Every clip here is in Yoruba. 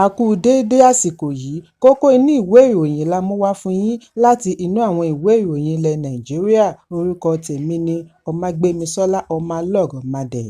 A kú déédé àsìkò yìí. Kókó inú ìwé ìròyìn la mú wá fún yín láti inú àwọn ìwé ìròyìn ilẹ̀ Nàìjíríà. Orúkọ tèmi ni Ọmágbémisọ́lá Ọmọlọ́rọ̀mádé.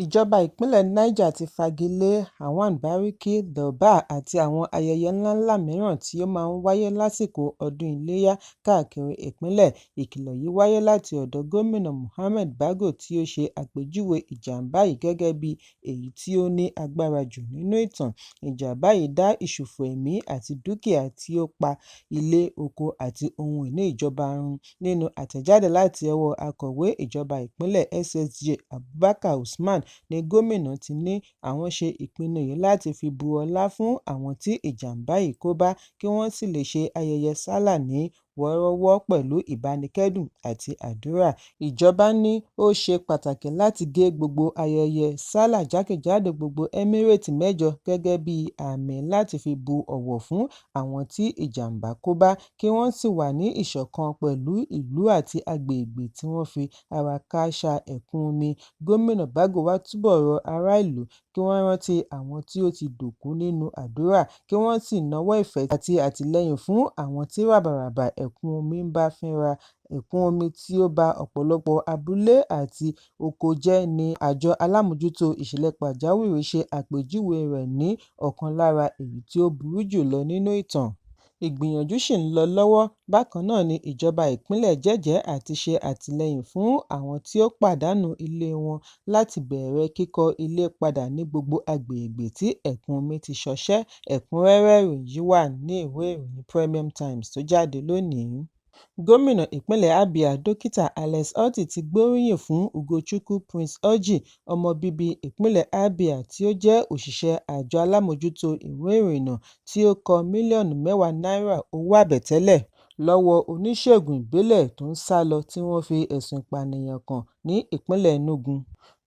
Ìjọba ìpínlẹ̀ Niger ti fagi lé Hawan Bariki, Durbar àti àwọn ayẹyẹ ńláńlá mìíràn tí ó máa ń wáyé lásìkò ọdún Iléyá káàkiri ìpínlẹ̀. Ìkìlọ̀ yìí wáyé láti ọ̀dọ̀ Gómìnà Mohammed Bago tí ó ṣe àpèjúwe ìjàm̀bá yìí gẹ́gẹ́ bí èyí tí ó ní agbára jù nínú ìtàn. Ìjàm̀bá yìí dá ìṣòfò ẹ̀mí àti dúkìá tí ó pa ilé, oko àti ohun ìní ìjọba run. Nínú àtẹ̀jáde láti ọwọ́ akọ̀wé ìjọba ìpínlẹ̀ SSG Abubakar Usman ní gómìnà ti ní àwọn ṣe ìpinnu yìí láti fi bu ọlá fún àwọn tí ìjàm̀bá yìí kó bá kí wọ́n sì lè ṣe ayẹyẹ Sallah ní wọ́ọ́rọ́wọ́ pẹ̀lú ìbánikẹ́dùn àti àdúrà. Ìjọba ní ó ṣe pàtàkì láti gé gbogbo ayẹyẹ Sallah jákèjádò gbogbo Emirate mẹ́jọ gẹ́gẹ́ bí àmì láti fi bu ọ̀wọ̀ fún àwọn tí ìjàm̀bá kó bá kí wọ́n sì wà ní ìṣọ̀kan pẹ̀lú ìlú àti agbègbè tí wọ́n fi ara kááṣá ẹ̀kún omi. Gómìnà Bago wá túbọ̀ rọ ará ìlú kí wọ́n rántí àwọn tí ó ti dòkú nínú àdúrà kí wọ́n sì nawọ́ ìfẹ́ àti àtìlẹ́yìn fún àwọn tí ràbàràba ẹ̀kún omi ń bá fínra. Ẹ̀kún omi tí ó ba ọ̀pọ̀lọpọ̀ abúlé àti oko jẹ́ ní àjọ alámòójútó ìṣẹ̀lẹ̀ pàjáwìrì ṣe àpèjúwe rẹ̀ ní ọ̀kan lára èyí tí ó burú jùlọ nínú ìtàn. Ìgbìyànjú ṣì ń lọ lọ́wọ́. Bákan náà ni ìjọba ìpínlẹ̀ jẹ́jẹ̀ẹ́ àti ṣe àtìlẹ́yìn fún àwọn tí ó pàdánù ilé wọn láti bẹ̀rẹ̀ kíkọ́ ilé padà ní gbogbo agbègbè tí ẹ̀kún omi ti ṣọṣẹ́. Ẹ̀kúnrẹ́rẹ́ ìròyìn yìí wà ní ìwé ìròyìn Premium Times tó jáde lónìí. Gómìnà ìpínlẹ̀ Abia, Dókítà Alex Otti ti gbóríyìn fún Ugochukwu Prince Orji, ọmọ bíbí ìpínlẹ̀ Abia tí ó jẹ́ òṣìṣẹ́ àjọ alámòójútó ìwé ìrìnnà tí ó kọ mílíọ̀nù mẹ́wàá náírà owó àbẹ̀tẹ́lẹ̀ lọ́wọ́ oníṣègùn ìbílẹ̀ tó ń sá lọ tí wọ́n fi ẹ̀sùn ìpànìyàn kàn ní ìpínlẹ̀ Enugu.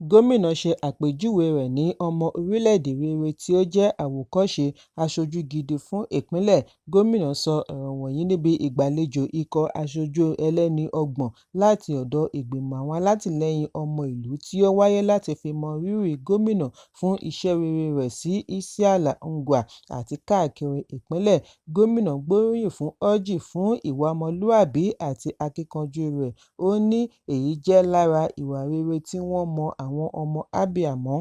Gómìnà ṣe àpèjúwe rẹ̀ ní ọmọ orílẹ̀-èdè rere tí ó jẹ́ àwòkọ́ṣe aṣojú gidi fún ìpínlẹ̀. Gómìnà sọ ọ̀rọ̀ wọ̀nyí níbi ìgbàlejò ikọ̀ aṣojú ẹlẹ́ni 30 láti ọ̀dọ̀ ìgbìmọ̀ àwọn alátìlẹ́yìn ọmọ ìlú tí ó wáyé láti fi mọ rírì gómìnà fún iṣẹ́ rere rẹ̀ sí Isiala Ngwa àti káàkiri ìpínlẹ̀. Gómìnà gbóríyìn fún Orji fún ìwà ọmọlúàbí àti akíkanjú rẹ̀, ó ní èyí jẹ́ lára ìwà rere tí wọ́n mọ àwọn ọmọ Abia mọ́.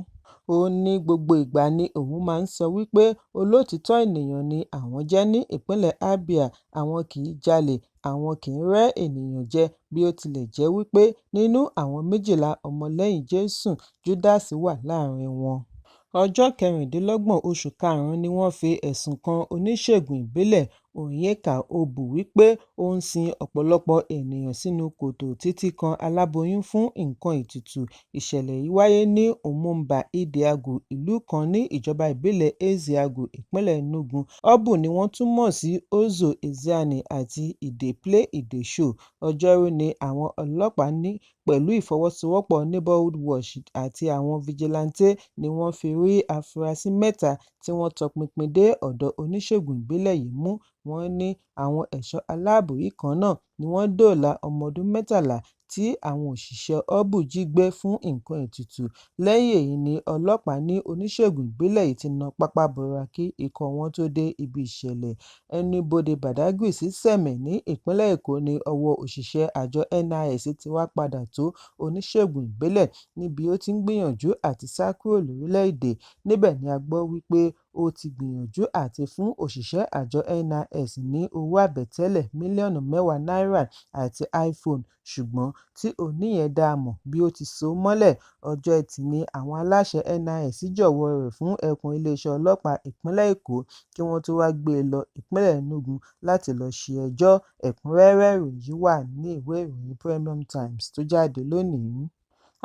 Ó ní gbogbo ìgbà ni òun máa ń sọ wípé olóòtítọ́ ènìyàn ni àwọn jẹ́ ní ìpínlẹ̀ Abia, àwọn kì í jalè, àwọn kì í rẹ́ ènìyàn jẹ bí ó tilẹ̀ jẹ́ wípé nínú àwọn 12 ọmọlẹ́yìn Jésù, Júdásì wà láàrin wọn. Ọjọ́ 26 oṣù karùn-ún ni wọ́n fi ẹ̀sùn kan oníṣègùn ìbílẹ̀ Onyeka Obu wípé ó ń sin ọ̀pọ̀lọpọ̀ ènìyàn sínú kòtò títí kan aláboyún fún nǹkan ètùtù. Ìṣẹ̀lẹ̀ yìí wáyé ní Umumba Idiagu, ìlú kan ní ìjọba ìbílẹ̀ Ezeagu, ìpínlẹ̀ Enugu. Obu ni wọ́n tún mọ̀ sí Ozo Ezeani àti E Dey Play E Dey Show. Ọjọ́rú ni àwọn ọlọ́pàá ní pẹ̀lú ìfọwọ́sowọ́pọ̀ Neighborhood Watch àti àwọn fijilantànté ni wọ́n fi rí afurasí mẹ́ta tí wọ́n tọpinpin dé ọ̀dọ̀ oníṣègùn ìbílẹ̀ yìí mú. Wọ́n ní àwọn ẹ̀ṣọ́ aláàbò yìí kan náà ni wọ́n dóòlà ọmọ ọdún 13 tí àwọn òṣìṣẹ́ Obu jí gbé fún nǹkan ètùtù. Lẹ́yìn èyí ni ọlọ́pàá ní oníṣègùn ìbílẹ̀ yìí ti na pápá bora kí ikọ̀ wọn tó dé ibi ìṣẹ̀lẹ̀. Ẹnubodè Badagry sí Seme ní ìpínlẹ̀ Èkó ní ọwọ́ òṣìṣẹ́ àjọ NIS ti wá padà tó oníṣègùn ìbílẹ̀ níbi ó ti ń gbìyànjú àti sá kúrò lórílẹ̀-èdè. Níbẹ̀ ni a gbọ́ wípé ó ti gbìyànjú àti fún òṣìṣẹ́ àjọ NIS ní owó àbẹ̀tẹ́lẹ̀ mílíọ̀nù mẹ́wàá náírà àti iPhone ṣùgbọ́n tí oníyẹn dá a mọ̀ bí ó ti so ó mọ́lẹ̀. Ọjọ́ Ẹtì ni àwọn aláṣẹ NIS jọ̀wọ́ rẹ̀ fún ẹkùn iléeṣẹ́ ọlọ́pàá ìpínlẹ̀ Èkó kí wọ́n tó wáá gbé e lọ ìpínlẹ̀ Enugu láti lọ́ọ́ ṣe ẹjọ́. Ẹ̀kúnrẹ́rẹ́ ìròyìn yìí wà ní ìwé ìròyìn Premium Times tó jáde lónìí.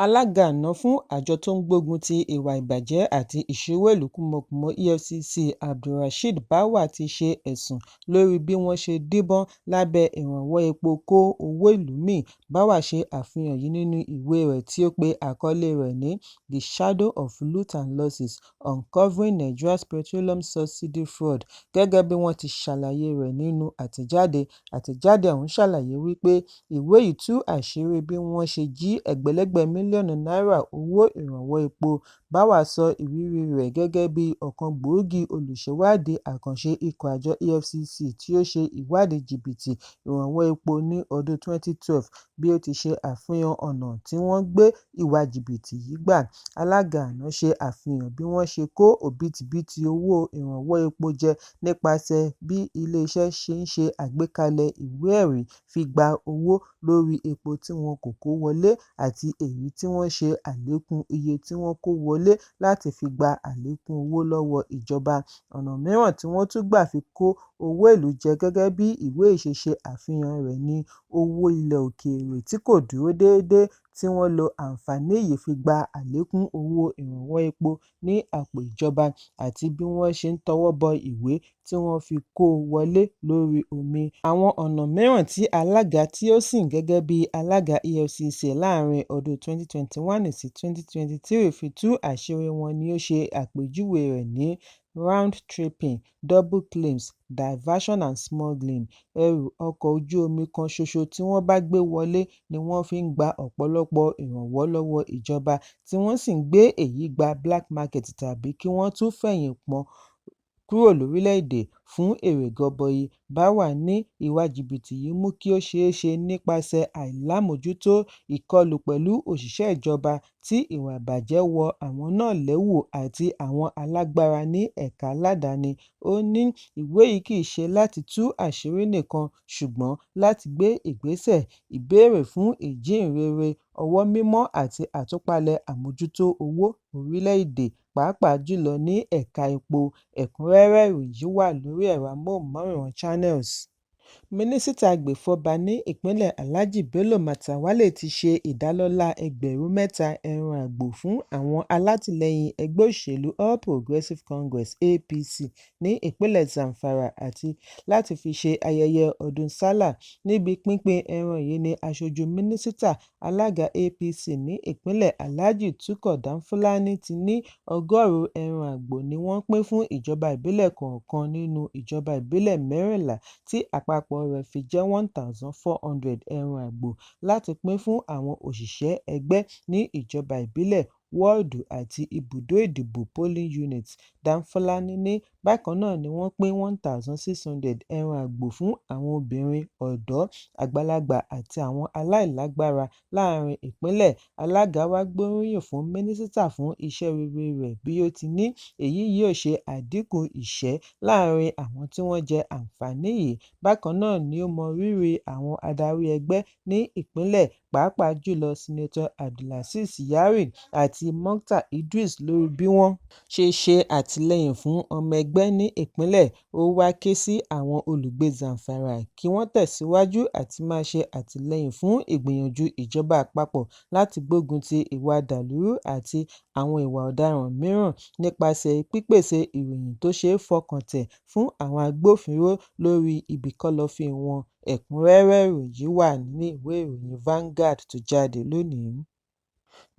Alága àná fún àjọ tó ń gbógun ti ìwà ìbàjẹ́ àti ìṣòwò-ìlú kúmọkùmọ EFCC Abdulrasheed Báwa ti ṣe ẹ̀sùn lórí bí wọ́n ṣe díbọ́n lábẹ́ ìrànwọ́ epo kó owó ìlú mì. Báwa ṣe àfihàn yìí nínú ìwé rẹ̀ tí ó pe àkọlé rẹ̀ ní The Shadow of Loot and Losses: Uncovering Nigeria's Petroleum Subsidy Fraud gẹ́gẹ́ bí wọ́n ti ṣàlàyé rẹ̀ nínú àtẹ̀jáde. Àtẹ̀jáde ọ̀hún ṣàlàyé wípé ìwé yìí tú àṣírí bí wọ́n ṣe jí ẹgbẹ̀lẹ́gbẹ̀ mílíọ̀nù náírà owó ìrànwọ́ epo. Báwà sọ ìrírí rẹ̀ gẹ́gẹ́ bí ọ̀kan gbòógì olùṣèwádìí àkànṣe ikọ̀ àjọ EFCC tí ó ṣe ìwádìí jìbìtì ìrànwọ́ epo ní ọdún 2012 bí ó ti ṣe àfihàn ọ̀nà tí wọ́n gbé ìwà jìbìtì yìí gbà. Alága àná ṣe àfihàn bí wọ́n ṣe kó òbítíbitì owó ìrànwọ́ epo jẹ nípasẹ̀ bí iléeṣẹ́ ṣe ń ṣe àgbékalẹ̀ ìwé ẹ̀rí fi gba owó lórí epo tí wọn kò kó wọlé àti èyí tí wọ́n ṣe àlékún iye tí wọ́n kó wọlé láti fi gba àlékún owó lọ́wọ́ ìjọba. Ọ̀nà mìíràn tí wọ́n tún gbà fi kó owó ìlú jẹ gẹ́gẹ́ bí ìwé yìí ṣe ṣe àfihàn rẹ̀ ní owó ilẹ̀ òkèèrè tí kò dúró déédé tí wọ́n lo àǹfààní yìí fi gba àlékún owó ìrànwọ́ epo ní àpò ìjọba àti bí wọ́n ṣe ń tọwọ́ bọ ìwé tí wọ́n fi kó o wọlé lórí omi. Àwọn ọ̀nà mìíràn tí alága tí ó sìn gẹ́gẹ́ bí alága EFCC láàárín ọdún 2021 sí 2023 fi tú àṣírí wọn ni ó ṣe àpèjúwe rẹ̀ ní "round-tripping, double claims, diversion and smuggling". Ẹrù ọkọ̀ ojú omi kan ṣoṣo tí wọ́n bá gbé wọlé ni wọ́n fi ń gba ọ̀pọ̀lọpọ̀ ìrànwọ́ lọ́wọ́ ìjọba, tí wọ́n sì ń gbé èyí gba black market tàbí kí wọ́n tún fẹ̀yìn pọ́n kúrò lórílẹ̀-èdè fún èrè gọbọi. Báwà ní ìwà jìbìtì yìí mú kí ó ṣeé ṣe nípasẹ̀ àìlámòjútó, ìkọlù pẹ̀lú òṣìṣẹ́ ìjọba tí ìwà ìbàjẹ́ wọ àwọn náà lẹ́wù àti àwọn alágbára ní ẹ̀ka aládàáni. Ó ní ìwé yìí kì í ṣe láti tú àṣírí nìkan ṣùgbọ́n láti gbé ìgbésẹ̀, ìbéèrè fún ìjíhìnrere, ọwọ́ mímọ́ àti àtúpalẹ̀ àmójútó owó orílẹ̀-èdè, pàápàá jùlọ ní ẹ̀ka epo. Ẹ̀kúnrẹ́rẹ́ ìròyìn yìí wà lórí ẹ̀rọ amóhùnmáwòrán Channels. Mínísítà agbèfọ́ba ní ìpínlẹ̀ Alhaji Bello Matawalle ti ṣe ìdálọ́lá ẹgbẹ̀rún 3 ẹran àgbò fún àwọn alátìlẹyìn ẹgbẹ́ òṣèlú All Progressives Congress (APC) ní ìpínlẹ̀ Zamfara àti láti fi ṣe ayẹyẹ ọdún Sallah. Níbi pínpín ẹran yìí ní aṣojú mínísítà, alága APC ní ìpínlẹ̀ Alhaji Tukur Danfulani ti ní 100 ẹran àgbò ni wọ́n pín fún ìjọba ìbílẹ̀ kọ̀ọ̀kan nínú ìjọba ìbílẹ̀ 14 tí àpapọ̀ rẹ̀ fi jẹ́ 1,400 ẹran àgbò láti pín fún àwọn òṣìṣẹ́ ẹgbẹ́ ní ìjọba ìbílẹ̀, wọ́ọ̀dù àti ibùdó ìdìbò (polling units). Danfulani ní bákan náà ni wọ́n pín 1,600 ẹran àgbò fún àwọn obìnrin, ọ̀dọ́, àgbàlagbà àti àwọn aláìlágbára láàárín ìpínlẹ̀. Alága wá gbóríyìn fún mínísítà fún iṣẹ́ rere rẹ̀ bí ó ti ní èyí yóò ṣe àdínkù ìṣẹ́ láàárín àwọn tí wọ́n jẹ àǹfààní yìí. Bákan náà ni ó mọ rírì àwọn adarí ẹgbẹ́ ní ìpínlẹ̀, pàápàá jùlọ Senator Abdulaziz Yari àti Mukhtar Idris lórí bí wọ́n ṣe ṣe àtìlẹ́yìn fún ọmọ ẹgbẹ́ ní ìpínlẹ̀. Ó wá ké sí àwọn olùgbé Zamfara kí wọ́n tẹ̀síwájú àti máa ṣe àtìlẹ́yìn fún ìgbìyànjú ìjọba àpapọ̀ láti gbógun ti ìwà dàlúrú àti àwọn ìwà ọ̀daràn mìíràn nípasẹ̀ pípèsè ìròyìn tó ṣe é fọkàntẹ̀ fún àwọn agbófinró lórí ibi kọ́lọ́fín wọn. Ẹ̀kúnrẹ́rẹ́ ìròyìn yìí wà nínú ìwé ìròyìn Vanguard tó jáde lónìí.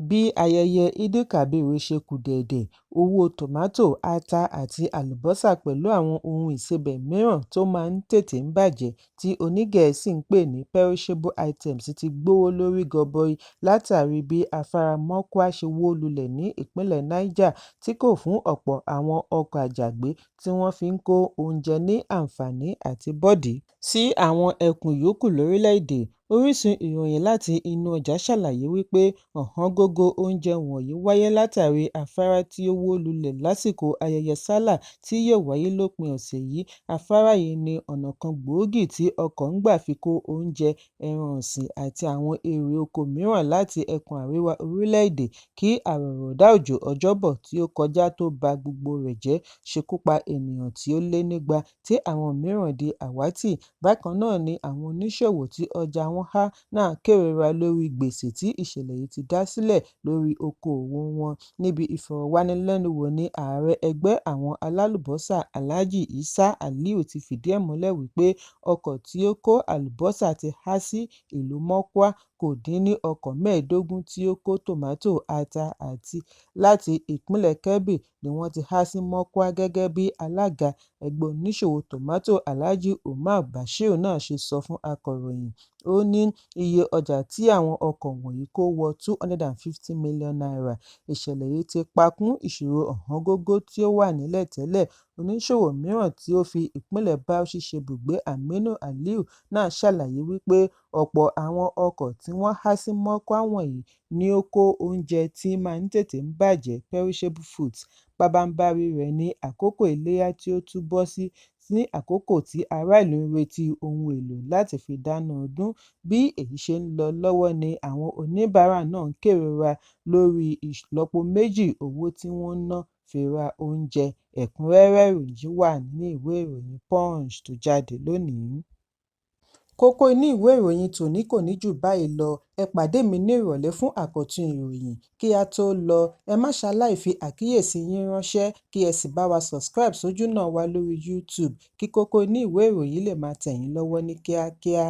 Bí ayẹyẹ Eid-el-Kabir ṣe kù dẹ̀dẹ̀, owó tòmátò, ata àti àlùbọ́sà pẹ̀lú àwọn ohun ìsebẹ̀ mìíràn tó máa ń tètè bàjẹ́ tí onígẹ̀ẹ́sì ń pè ní "perishable items" ti gbówó lórí gọbọi látàrí bí afárá Mokwa ṣe wó lulẹ̀ ní ìpínlẹ̀ Niger tí kò fún ọ̀pọ̀ àwọn ọkọ̀ àjàgbé tí wọ́n fi ń kó oúnjẹ ní àǹfààní àti bọ́dì sí àwọn ẹkùn yòókù lórílẹ̀-èdè. Orísun ìròyìn láti inú ọjà ṣàlàyé wípé ọ̀wọ́ngógó oúnjẹ wọ̀nyí wáyé látàrí afárá tí ó wó lulẹ̀ lásìkò ayẹyẹ Sallah tí yóò wáyé lópin ọ̀sẹ̀ yìí. Afárá yìí ní ọ̀nà kan gbòógì tí ọkọ̀ ń gbà fi kó oúnjẹ, ẹran ọ̀sìn àti àwọn erè oko mìíràn láti ẹkùn àríwá orílẹ̀-èdè kí àrọ̀rọ̀dá òjò Ọjọ́bọ̀ tí ó kọjá tó ba gbogbo rẹ̀ jẹ́, ṣekú pa ènìyàn tí ó lé nígba tí àwọn mìíràn di àwátì. Bákan náà ni àwọn oníṣòwò tí ọjà wọn há náà kérora lórí gbèsè tí ìṣẹ̀lẹ̀ yìí ti dá sílẹ̀ lórí okòòwò wọn. Níbi ìfọ̀rọ̀wánilẹ́nuwò ní ààrẹ ẹgbẹ́ àwọn alálùbọ́sà Alhaji Issa Aliu ti fìdí ẹ̀ múlẹ̀ wípé ọkọ̀ tí ó kó àlùbọ́sà ti há sí ìlú Mokwa. Kò dín ní ọkọ̀ 15 tí ó kó tòmátò, ata àti láti ìpínlẹ̀ Kebbi ni wọ́n ti há sí Mokwa gẹ́gẹ́ bí alága ẹgbẹ́ oníṣòwò tòmátò Alhaji Umar Bashir náà ṣe sọ fún akọ̀ròyìn. Ó ní iye ọjà tí àwọn ọkọ̀ wọ̀nyí kó wọ ₦250 million. Ìṣẹ̀lẹ̀ yìí ti pa kún ìṣòro ọ̀wọ́ngógó tí ó wà nílẹ̀ tẹ́lẹ̀. Oníṣòwò mìíràn tí ó fi ìpínlẹ̀ Bauchi ṣebùgbé Aminu Aliyu náà ṣàlàyé wípé ọ̀pọ̀ àwọn ọkọ̀ tí wọ́n há sí Mokwa wọ̀nyí ni ó kó oúnjẹ tí máa ń tètè bàjẹ́ (perishable foods). Pabambarì rẹ̀ ní àkókò Iléyá tí ó tún bọ́ sí àkókò tí ará ìlú ń retí ohun èlò láti fi dáná ọdún. Bí èyí ṣe ń lọ lọ́wọ́ ni àwọn oníbàárà náà ń kérora lórí ìlọ́po méjì owó tí wọ́n ń ná fi ra oúnjẹ. Ẹ̀kúnrẹ́rẹ́ ìròyìn yìí wà nínú ìwé ìròyìn Punch tó jáde lónìí. Kókó inú ìwé ìròyìn tòní kò ní jù báyìí lọ. Ẹ pàdé mi ní ìrọ̀lẹ́ fún àkọ́tún ìròyìn. Kí á tó lọ, ẹ má ṣaláì fi àkíyèsí yín ránṣẹ́ kí ẹ sì bá wa subscribe sójúnà wa lórí YouTube kí kókó inú ìwé ìròyìn lè máa tẹ̀ yín lọ́wọ́ ní kíákíá.